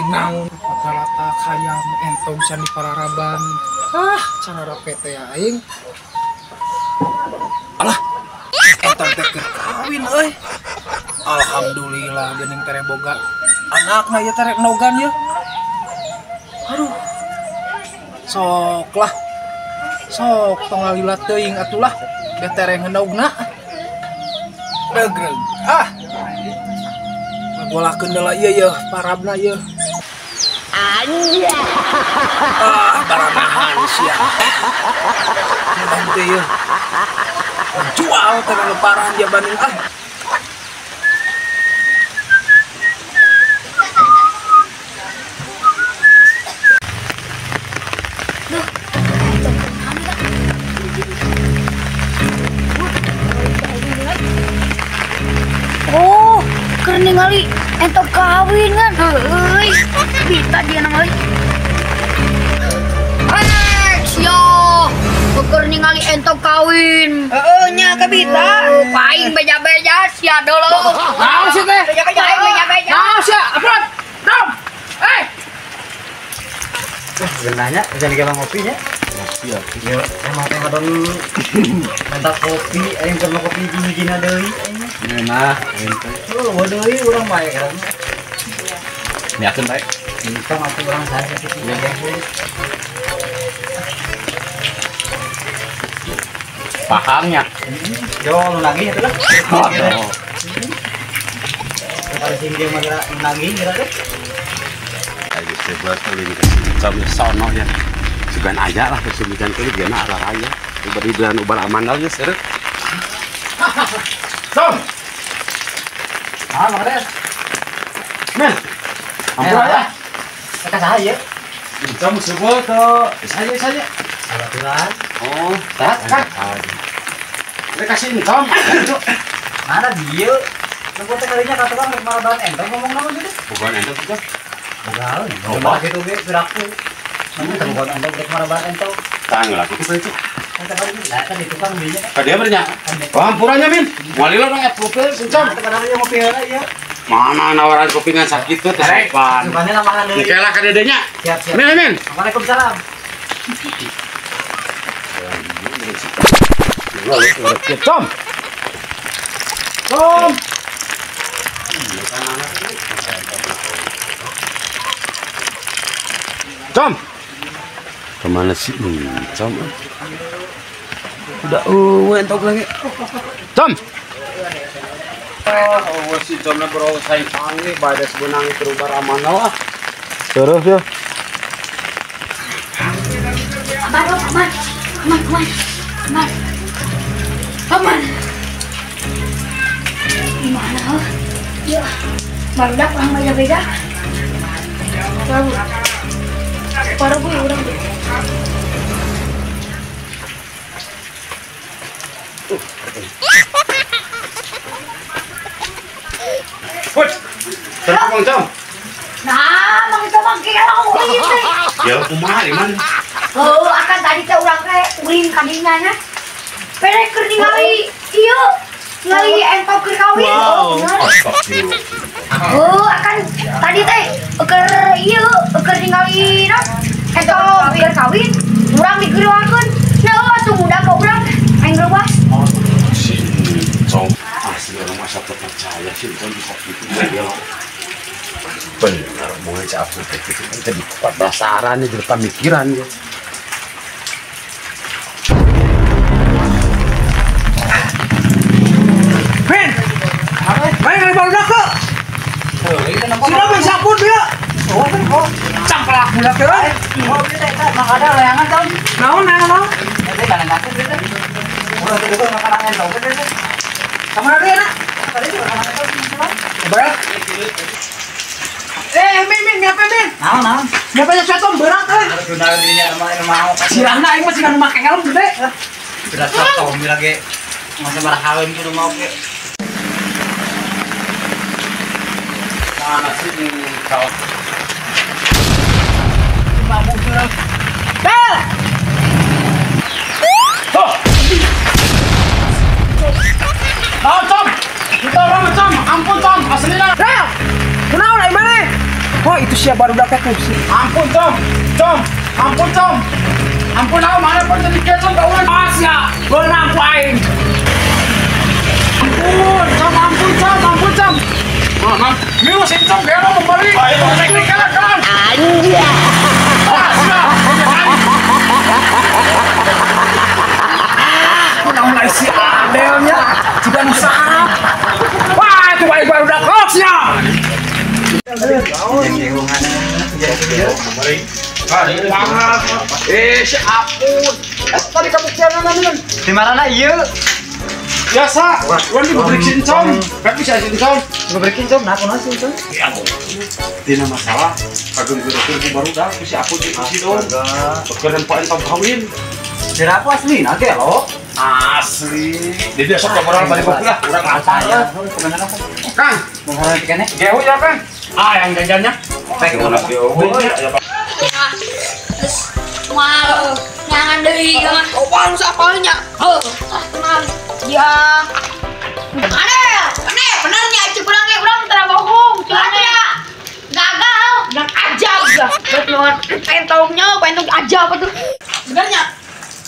Naon rata-rata hayam entog can dipararaban. Ah, cara rape teh aing. Alah, entog teh keur kawin euy. Alhamdulillah geuning tere boga anakna ieu teh rek nogan ieu. Aduh. Sok lah. Sok tong lalila teuing atulah beh tere ngeunogna. Regreg. Ah. Ngagolakeun deula ieu yeuh parabna ieu. Anjay. Ah, baranahan sia. Mun teh ieu. Jual teh lebaran dia banding ah. Oh, keur ningali entog kawin kan? Heuy, bita dia nama euy. Rek, sia. Keur ningali entog kawin. Heeh, nya ka bita. Paing beja-beja sia dolo. Naon sih teh? Paing beja-beja. Naon sia? Apron. Dom. Eh. Wah, genanya jangan gampang ngopi nya. Ngopi ya. Iya, emang teh kadon minta kopi, aing keur kopi hiji-hijina deui aing. Nah, ente. Oh, deui urang bae kan. Niakeun bae. Bisa mati urang saya sakitu. Pahamnya. Yo, lu nagih atuh lah. Oh. Kalau sing dia mah nagih geura teh. Ayo sebelas kali dikasih jam sono ya. Sugan aja lah kesulitan kali dia nak arah raya. Ubar idan ubar aman lagi seru. Tom. Ah, makanya. Men. Ampun ya. Kata saya. Kamu sebuah ke saya. Kebetulan. Oh, tak kan. Kita kasih Tom. Mana dia? Nunggu teh kalinya kata bang maraban entong ngomong naon gitu. Bukan entong juga. Bukan. Oh, gitu ge piraku. Mana bukan entong rek maraban entong. Tang lah gitu itu. Kata kali lah kan itu kan belinya. Ka dia bernya. Oh, ampurannya min. Walila dong kopi sencam. Kadang-kadang ngopi heula ieu. Mana nawaran kopi ngan sakitu teh sopan. Sumane namahan deui. Oke lah ka dedenya. Siap, siap. Min, min. Waalaikumsalam. Tom. Tom. Tom. Kemana sih Tom? Udah entok lagi. Tom. Oh, si Tomna bro saya panggil badas benang terubar amanah lah. Terus ya. Aman, aman, aman, aman, aman, aman. Gimana? Ya, barudak orang beda-beda. Baru, baru gue orang. Woi, terus Tom. Nah, mang itu mang kira ulin teh. Ya kumaha iman? Oh, akan tadi teh urang teh ulin ka dinya nya. Pere keur ningali ieu, ningali entog keur kawin. Oh, akan tadi teh keur ieu, keur ningali naon? Entog keur kawin, urang digeroakeun. Nah, atuh muda ka urang aing reuas. Si Tom, asli orang masa terpercaya sih Tom bisa gitu dia. Bener, mulai aku gitu kan jadi penasaran ya, jadi pemikiran ya. Men, main kali baru dak kok. Sudah bisa pun dia. Oh, cangklak budak teh. Oh, kita eta mah ada layangan Tom. Naon naon? Eta kana ngaku teh. Urang teh juga makanan entong teh. Kamana deui na? Tadi juga makanan entong. Bayar. Eh, min, min, ngapa min? Naon, naon? Ngapa nya Tom berat euy. Harus gunakan dirinya sama mau. Sirahna aing mah siga nu make helm gede. Berat Tom lagi. Masa barahawin kudu mau ge. Mana sih kau? Mabuk urang. Bel! Tuh. Naon Tom? Kita orang Tom, ampun Tom, aslina. Bel! Kunaon ai maneh? Wah, itu siapa barudak teh tuh. Ampun, Tom. Tom, ampun, Tom. Ampun aku mana pun jadi kecil ka urang. Ah, sia, beunang ku aing. Ampun, Tom, ampun, Tom, ampun, Tom. Mang, milu si Tom gelo memberi. Ayo, cek kalah. Anjir. Ah, sia. Kunaon ai si Adelnya? Jiga nu sarap. Wah, itu aing barudak kok sia. Si Apun. Tadi kabuktian naon? Di mana ieu? Biasa, urang diberi cincong. Kan bisa cincong. Diberi cincong, nah kunaon cincong? Ya. Dina masalah kagum geureun ku barudak si Apun jeung si Don. Keur nempoan tong kawin. Dira aku asli na gelo. Asli. Jadi sok laporan balik kopi lah, urang lapar lah. Kang, mengharap ikannya? Gehu ya, Kang. Ah, yang jajannya. Pek Terus mal nyangan deui mah. Opal sapalnya. Heuh, ah tenang. Ya. Aneh, aneh, benernya cek urang ge urang tara bohong. Cek aneh. Gagal, dan ajab gah. Betul, pentongnya, pentong ajab atuh. Benernya.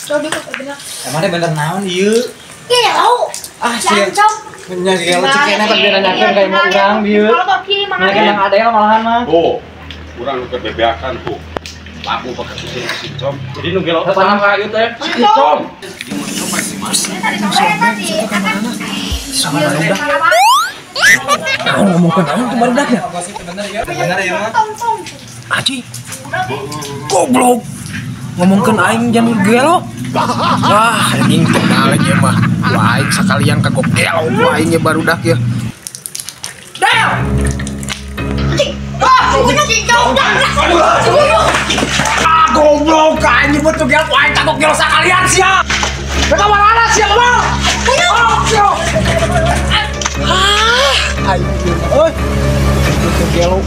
Coba bener. Emangnya bener naon ieu? Iya, tahu. Ah, sia. Bener gelo cek keneh kan biar nanyakeun ka imah urang bieu. Mereka yang Adel malahan mah. Oh, urang keur bebeakan tuh. Laku pakai susu si Com. Jadi nu gelo teh saha ieu teh? Si Com. Sama barudak. Naon ngomongkeun naon tuh barudaknya? Bener ieu mah. Aji. Goblok. Ngomongkeun aing jangan gelo. Wah, anjing teh balik ieu mah. Wah, aing sakalian kagok gelo ku aing ge barudak ya. Del. Ah, goblok aing nyebut tuh gelo ku aing kagok gelo sakalian sia. Mereka marana sia mah. Oh, sia. Ah, aing euy. Itu gelo.